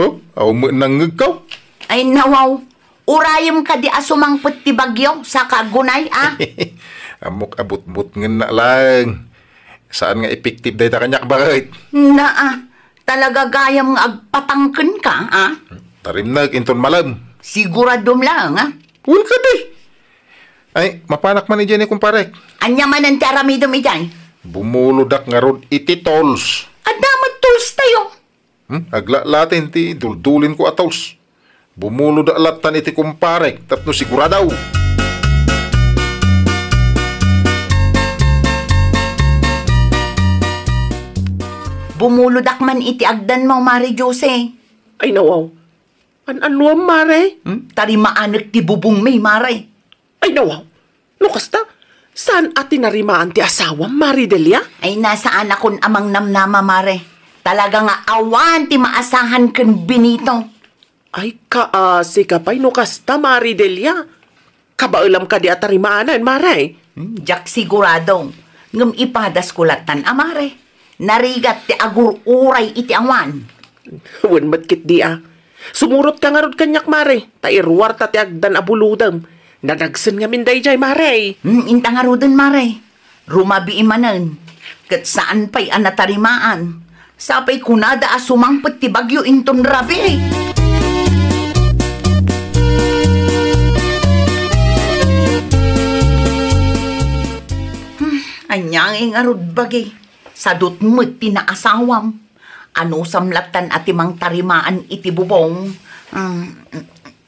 Oh, awan met nangngegko. Ay, nawaw. Urayem kadi a sumangpet ti bagyo, saka agunay, a? Ammok a butbutngenna laeng. Saan nga effective dayta kaniak, baket? Naa, talaga gayam nga agpatang kenka, a? Tarimnek inton malem. Siguradom laeng, a? Wen kadi. Ay, mapanak man idiay ni kumparek. Ania manen ti aramidem idiay? Bumulodak ngarud iti tolls. Adda met tolls tayo. Hmm? Aglalatin ti duldulinko a tolls. Bumulodak lattan iti kumparek tapno sigurado. Bumulodak man iti agdanmo, Mare Josie. Ay, nawaw. An-anuam, Mare? Hmm? Tarimaanek ti bubongmi, Mare. Ay, nawaw. No kasta, saan a tinarimaan ti asawam, Mare Delia? Ay, nasaanakon a mangnamnama, Mare. Talaga nga awan ti maasahan ken Benito. Ay, kaasi ka pay no kasta, Mare Delia. Kabaelam kadi a tarimaanen, Mare? Hmm, diak sigurado. Ngem ipadasko lattan a, Mare. Narigat ti agur-uray iti awan. Wen met ketdi a. Sumurotka ngarud kaniak, Mare, ta iruarta ti agdan a bulodem. Nadagsen ngamin daydiay, Mare. Hmm, inta ngaruden, Mare. Rumabii manen. Ket saan pay a natarimaan. Sapay kunada a sumangpet ti bagyo inton rabii. Hmm, ania ngay ngarud bagi? Sadut met ti naasawam. Anusam lattan a ti mangtarimaan iti bubong. Mm,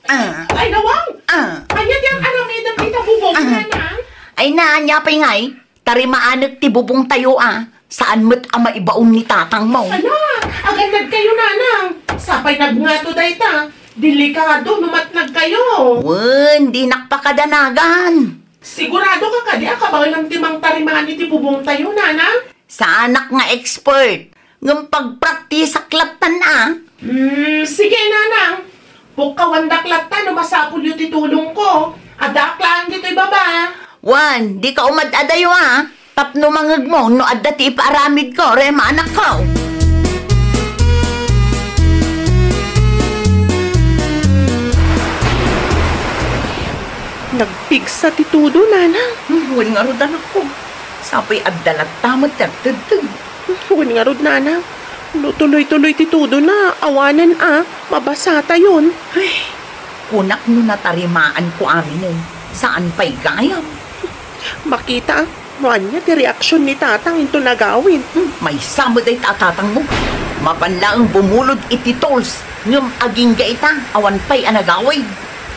ah, Ay, nawang! Ah. Ania ti aramidem ita bubong, Ah. Nanang? Ay, na, ania pay ngay? Tarimaanek ti bubong tayo, a. Saan met a maibaon ni tatang mo. Ala, agannad kayo, Nanang. Sapay nagngato dayta. Delikado no matnag kayo. Wen, dinak pakadanagan. Sigurado ka kadi a kabaelam ti mangtarimaan iti bubong tayo, Nanang? Saanak nga expert, ngem pagpraktisak lattan a. Hmm, sige, Nanang. Pukkawandak latta no masapulyo ti tulongko. Addaak laeng ditoy baba. Wen, dika umad-adayo a. Tapno mangngegmo no adda ti ipaaramidko, Rema, anakko. Nagpigsa ti tudo, Nanang. Hmm, wen ngarud, anakko. Sapay adda latta met ti agtedteg. Wen ngarud, Nanang, no tuloy-tuloy ti tudona, awanen a, mabasatayon. Ay, kunak no natarimaanko aminen, saan pay gayam. Makita, no ania ti reaksion ni Tatang inton agawid. Hmm, maysa met dayta a tatangmo. Mapan laeng bumulod iti tolls, ngem agingga ita, awan pay a nagawid.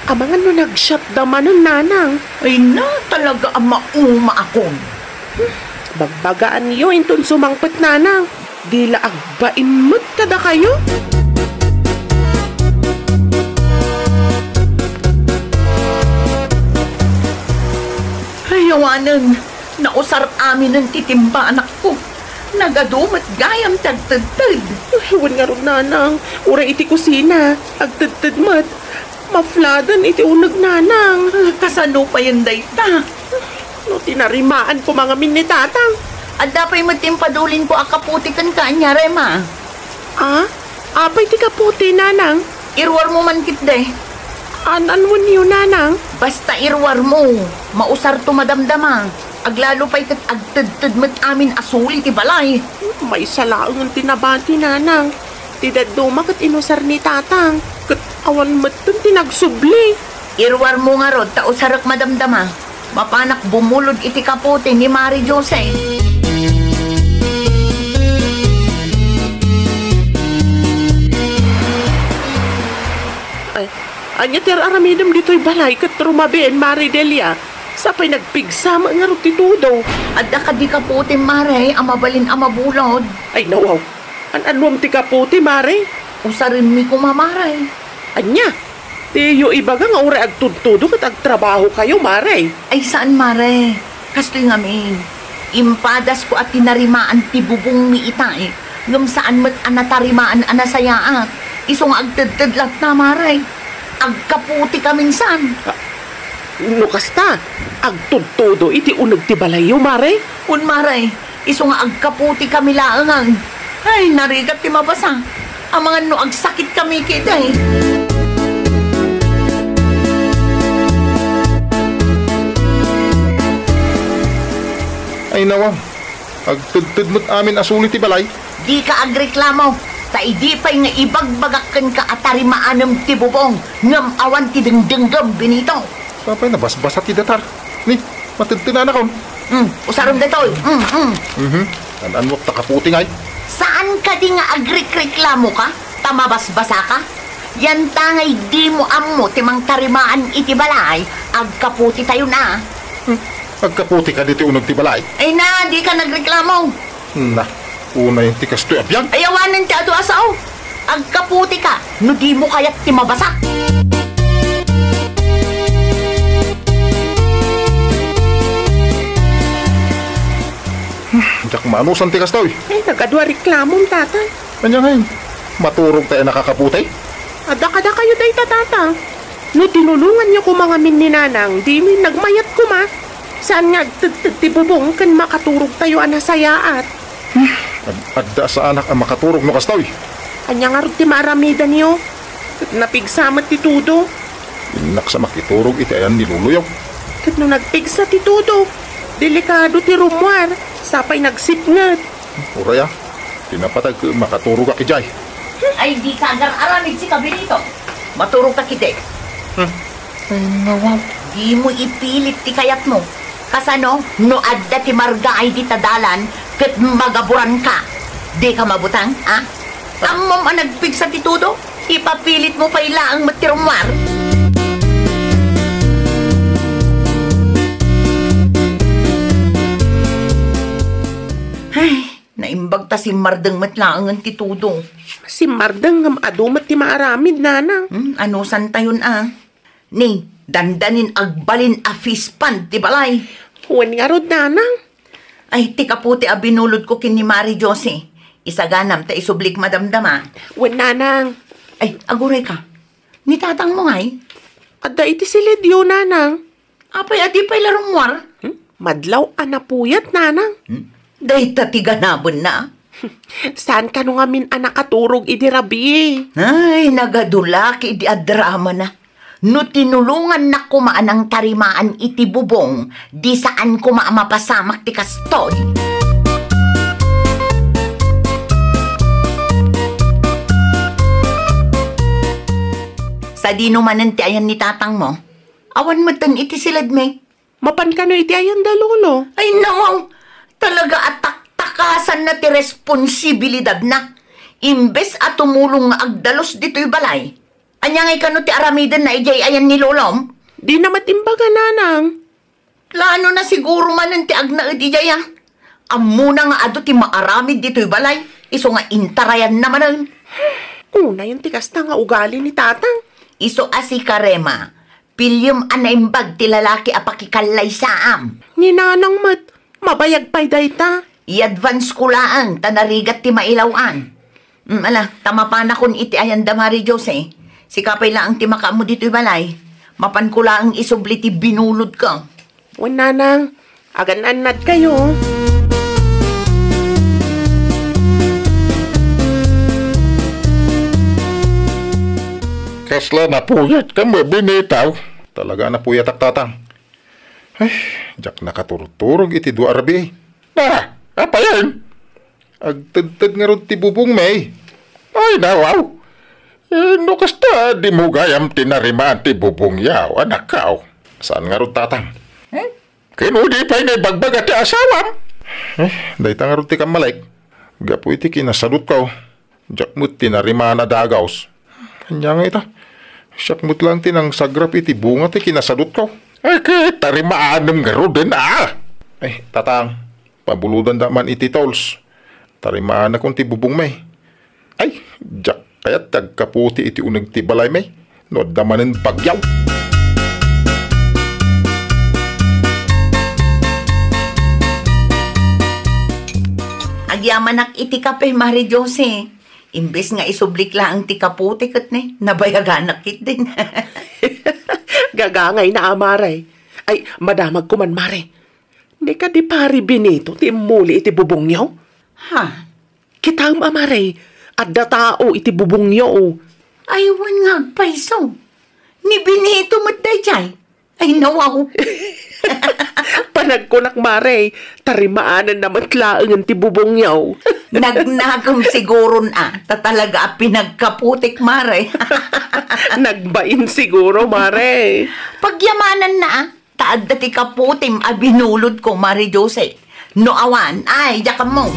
Amangan no nagsiatda manen, Nanang. Ay na, talaga a maumaakon. Bagbagaanyo inton sumangpet, Nanang. Di la agbain met kadakayo. Awanen, nausar aminen ti timba, anakko. Nagadu met gayam ti agtedted. Ay, wen ngarud, nanang, uray iti kusina, agtedted met. Mafladen iti uneg, nanang. Kasano payen dayta? No tinarimaan ko mangamin ni tatang. Adda pay met ti impadulinko a kaputi kenka, ania, Rema? Ah? Apay ti kaputi, nanang? Iruarmo man ketdi. An-, anwenyo, nanang? Basta iruarmo, mausarto madamdama. Aglalo pay ket agtedted met amin a suli ti balay. Maysa laengen ti nabati, nanang. Ti dadduma ket inusar ni tatang, ket awan metten ti nagsubli. Iruarmo ngarud ta usarek madamdama. Mapanak bumulod iti kaputi ni Mari Jose. Ay, ania ti ar-aramidem ditoy balay ket rumabien, Mari Delia? Sapay nagpigsa met ngarud ti tudo. Adda kadi kaputim, Mari, a mabalin a mabulod? Ay, nawaw. An-anuem ti kaputi, Mari? Usarenmi koma, Mari. Ania? Diyo ibaga nga uray agtudtudo ket agtrabahokayo, Mari? Ay, saan, Mari. Kastoy ngamin. Impadasko a tinarimaan ti bubongmi itay, ngem saan met a natarimaan a nasayaat. Isu nga agtedted latta, Mari. Agkaputikamin san. Ah, no kasta, agtudtudo iti uneg ti balayyo, Mari? Wen, Mari. Isu nga agkaputikami laengen. Ay, narigat ti mabasa. Amangan no agsakitkami ketdi. Ay, nawa, agtedted met amin a suli ti balay. Dika agreklamo, ta idi pay nga ibagbagak kenka a tarimaanem ti bubong, ngem awan ti dengdenggem, Benito. Sapay nabasbasa ti datar. Ni, matedtenanakon. Hmm, usarem daytoy. Hmm, hmm. Mhm. An-anwak ta kaputi ngay. Saan kadi nga agrikreklamoka ta mabasbasaka? Yanta nga dimo ammo ti mangtarimaan iti balay, agkaputitayon a. Hmm, agkaputi kadi ti uneg ti balay? Ay na, dika nagreklamo. Na, unay ti kastoy a biag. Ay, awanen ti adu a sao. Agkaputika no dimo kayat ti mabasa. Hmm, diak maanusan ti kastoy. Ay, nagadu a reklamom, tatang. Ania ngay? Maturog tayo nakakaputi? Adda kadakayo dayta, tatang. No tinulonganyo koma ngamin ni nanang, dimi nagmayat koma. Saan nga agtedted ti bubong ken makaturogtayo a nasayaat? Hmm, ad-, adda saanak a makaturog no kastoy. Ania ngarud ti maaramidanyo? Ket napigsa met ti tudo. Innak sa makiturog iti ayan ni loloyo. Ket no nagpigsa ti tudo, delikado ti rummuar, sapay nagsipnget. Uray a, ti napatag ket makaturogak idiay. Ay, dika agar-aramid, sika, Benito. Maturogka ketdi. Hmm. Ay, nawaw. Dimo ipilit ti kayatmo. Kasano no adda ti margaay dita dalan ket magaburanka? Dika mabutang, a? Ammom a nagpigsa ti tudo? Ipapilitmo pay laeng met ti rummuar. Ay, naimbag ta simmardeng met laengen ti tudo. Simmardeng ngem adu met ti maaramid, nanang. Hmm, anusantayon a? Ni, dandanin agbalin a fishpond ti balay. Wen ngarud, nanang. Ay, ti kaputi a binulodko ken ni Mari Josie. Isaganam ta isublik madamdama. Wen, nanang. Ay, agurayka. Ni tatangmo ngay? Adda iti silidyo, nanang. Apay a di pay la rummuar? Hmm? Madlaw a napuyat, nanang. Hmm? Dayta ti ganabenna. Saan kano ngamin a nakaturog idi rabii? Ay, nagadu la ket idi a dramana. No tinulongannak koma a nangtarimaan iti bubong, di saan koma a mapasamak ti kastoy. Sadino manen ti ayan ni tatangmo? Awan metten iti siledmi. Mapan kano iti ayanda, Lolo? Ay, nawaw! Talaga a taktakasanna ti responsibilidadna. Imbes a tumulong nga agdalus ditoy balay, ania ngay kano ti aramidenna idiay ayan ni Lolom? Dina met imbaga, nanang. Plano na siguro manen ti agnaed idiay a. Ammona nga adu ti maaramid ditoy balay, isu nga intarayanna manen. Unayen ti kasta nga ugali ni tatang. Isu a sika, Rema, piliem a naimbag ti lalaki a pakikallaysaam. Ni Nanang met, mabayag pay dayta. I-advance ko laeng ta narigat ti mailaw-an. Mm, ala, ta mapanakon iti ayanda, Mari Jose. Sika pay laeng ti makaammo ditoy balay. Mapanko laeng isubli ti binulodko. Wen, Nanang, agan-annadkayo. Kasla napuyatka met, Benito? Talaga a napuyatak, Tatang. Ay, diak nakaturturog iti dua a rabii. Na, apayen? Agtedted ngarud ti bubongmi. Ay, nawaw. Eh, no kasta, dimo gayam tinarimaan ti bubongyo, anakko. Saan ngarud, Tatang? Hmm? Ken no di pay naibagbaga ti asawam? Eh, dayta ngarud ti kammalek. Gapu iti kinasadutko, diak met tinarimaan a dagaos. Ania nga ita? Siak met laeng ti nangsagrap iti bunga ti kinasadutko. Ay, ket tarimaanem ngaruden, a! Ay, Tatang, pabulodanda man iti tools. Tarimaanakon ti bubongmi. Ay, diak kayat ti agkaputi iti uneg ti balaymi no adda manen bagyo. Agyamanak iti kape, Mari Jose. Imbes nga isublik laeng ti kaputi ket ne, nabayaganak ketdin. Gagangayna a, Mare. Ay, madamagko man, Mare. Ni kadi Pari Benito ti immuli iti bubongyo? Ha? Kitaem a, Mare, adda tao iti bubongyo. Ay, wen nga agpayso. Ni Benito met daydiay. Ay, nawaw. Panagkunak, Mare, tarimaanenna met laengen ti bubongyo. Nagnakem siguron a, ta talaga a pinagkaputik, Mare. Nagbain siguro, Mare. Pagyamananna a, ta adda ti kaputim a binulodko, Mare Jose. No awan, ay, diak ammo.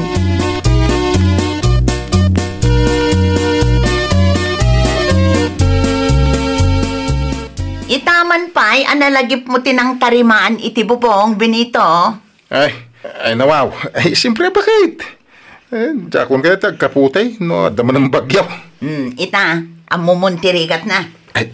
Ita man pay a nalagipmo ti nangtarimaan iti bubong, Benito. Ay, ay, nawaw. Ay, siyempre, bakit? Eh, diakon kayat ti agkaputi no adda manen bagyo. Hmm, ita, ammomon ti rigatna. Ay,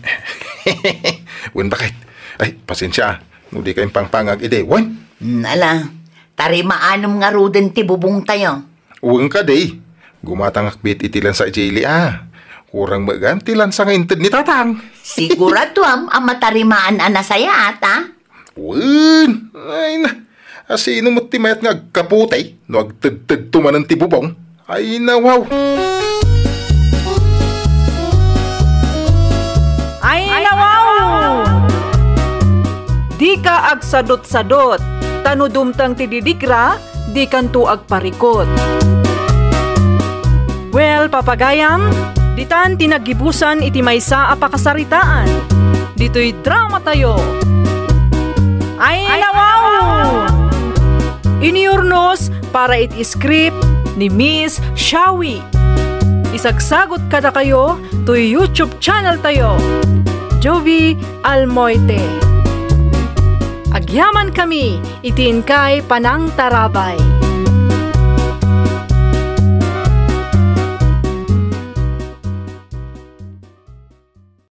wen, bakit? Ay, pasensia, no dika impangpangag idi, wen? Hmm, ala, tarimaanenna ngaruden ti bubongtayo. Wen kadi, gumatangak met iti lansa idiay ili a. Kurang met gayam ti lansa nga inted ni Tatang. Siguraduam a matarimaan a nasayaat, a? Wen, ay na. Asino met ti mayat nga agkaputi no agtedtedto manen ti bubong? Ay, nawaw! Ay, nawaw! Dika agsadot-sadot, ta no dumteng ti didigra, dikanto agparikut. Well, papagayam, ditan ti naggibusan iti maysa a pakasaritaan. Ditoy dramatayo. Ay, nawaw! Iniurnos para iti script ni Miss Shawi. Isagsagot kadakayo toy YouTube channel tayo, Jovi Almoite. Agyaman kami iti inkay panangtarabay.